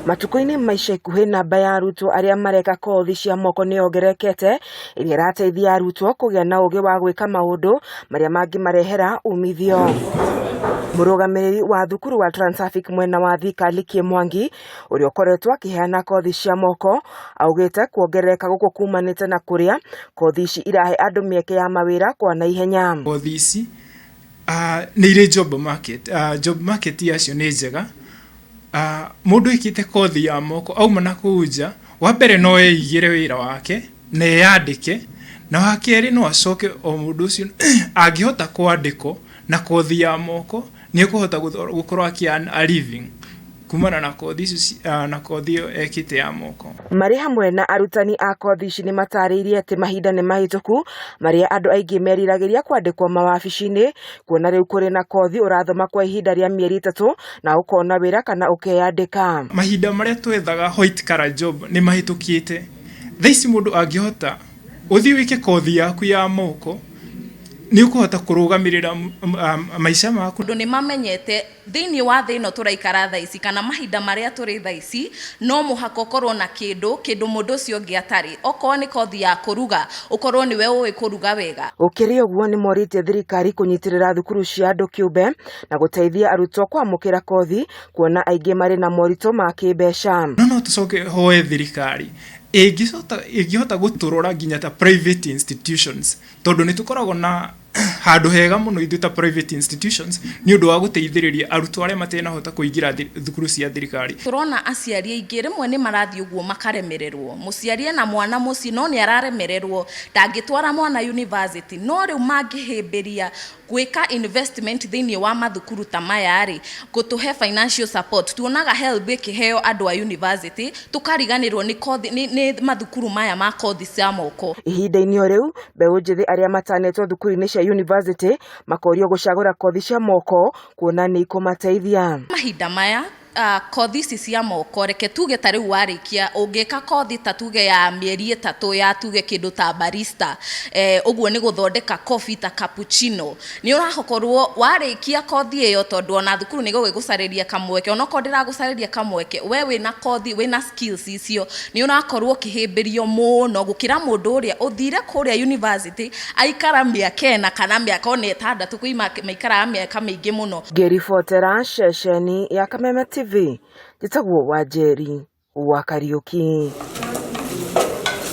Matukũ-inĩ ma ica ikuhĩ namba ya arutwo arĩa mareka kothi cia moko nĩ yongererekete ĩrĩa ĩrateithia arutwo kũgĩa na ũgĩ wa gwĩka maũndũ marĩa mangĩmarehera umithio. Mũrũgamĩrĩri wa thukuru wa Transafic mwena wa Thika Likie Mwangi ũrĩa ũkoretwo akĩheana kothi cia moko augĩte kuongerereka gũkũ kumanĩte na kũrĩa kothi ici irahe andũ mĩeke ya mawĩra kwa naihenya. Kothi ici nĩ irĩ job market, job market yacio nĩ njega. Mũndũ wĩkĩte kothi ya moko auma na kũu nja, wa mbere no eigĩre wĩra wake na eyandĩke, na wa kerĩ no acoke o mũndũ ũcio angĩhota kwandĩkwo na kothi ya moko nĩ ekũhota gũkorwo akĩ earn a living kumana na kothi icio na kothi ĩyo ekĩte ya moko. Marĩ hamwe na arutani a kothi ici nĩ matarĩirie atĩ mahinda nĩ mahĩtũku marĩa andũ aingĩ meriragĩria kwandĩkwo mawabici-inĩ kuona rĩu kũrĩ na kothi ũrathoma kwa ihinda rĩa mĩeri ĩtatũ na ũkona wĩra kana ũkeyandĩka. Mahinda marĩa twethaga white collar job nĩ mahĩtũkĩte. Thaa ici mũndũ angĩhota ũthiĩ wĩke kothi yaku ya moko nĩ ũkũhota kũrũgamĩrĩra maica maku. Tondũ nĩ mamenyete thĩinĩ wa thĩ ĩno tũraikara thaa ici kana mahinda marĩa tũrĩ thaa ici, no mũhaka ũkorwo na kĩndũ, kĩndũ mũndũ ũcio ũngĩ atarĩ. Okorwo nĩ kothi ya kũruga, ũkorwo nĩwe ũĩ kũruga wega. Gũkĩrĩ ũguo nĩ morĩtie thirikari kũnyitĩrĩra thukuru cia andũ kĩũmbe na gũteithia arutwo kwamũkĩra kothi kuona aingĩ marĩ na moritũ ma kĩmbeca. No no tũcoke hoe thirikari ĩngĩhota gũtũrora nginya ta private institutions tondũ nĩ tũkoragwo na handũ hega mũno ithuĩ ta private institutions nĩ ũndũ wa gũteithĩrĩria arutwo arĩa matenahota kũingĩra thukuru cia thirikari. Tũrona aciari aingĩ rĩmwe nĩ marathiĩ ũguo makaremererwo, mũciari ena mwana mũciĩ no nĩ araremererwo ndangĩtwara mwana university, no rĩu mangĩhĩmbĩria gwĩka investment thĩinĩ wa mathukuru ta maya rĩ, gũtũhe financial support, tuonaga HELB ĩkĩheo andũ a university, tũkariganĩrwo nĩ kothi, nĩ, nĩ mathukuru maya ma kothi cia moko. Ihinda-inĩ o rĩu, mbeũ njĩthĩ arĩa matanetwo thukuru-inĩ cia yunivasĩtĩ makorio gũcagũra kothi cia moko kuona nĩ ikũmateithia. Mahinda maya kothi ici cia moko, reke tuge ta rĩu warĩkia, ũngĩka kothi ta tuge ya mĩeri ĩtatũ ya tuge kĩndũ ta barista, ũguo nĩ gũthondeka coffee ta cappuccino, nĩ ũrakorwo warĩkia kothi ĩyo tondũ ona thukuru nĩ ĩgũgĩgũcarĩria kamweke, onokorwo ndĩragũcarĩria kamweke, we wĩna kothi, wĩna skills icio, nĩ ũrakorwo ũkĩhĩmbĩrio mũno gũkĩra mũndũ ũrĩa ũthire kũrĩa university, aikara mĩaka ĩna kana mĩaka ona ĩtandatũ, kwĩ maikaraga mĩaka mĩingĩ mũno. Ngĩribotera ceceni ya Kameme TV, njĩtagwo Wanjeri wa Kariũki.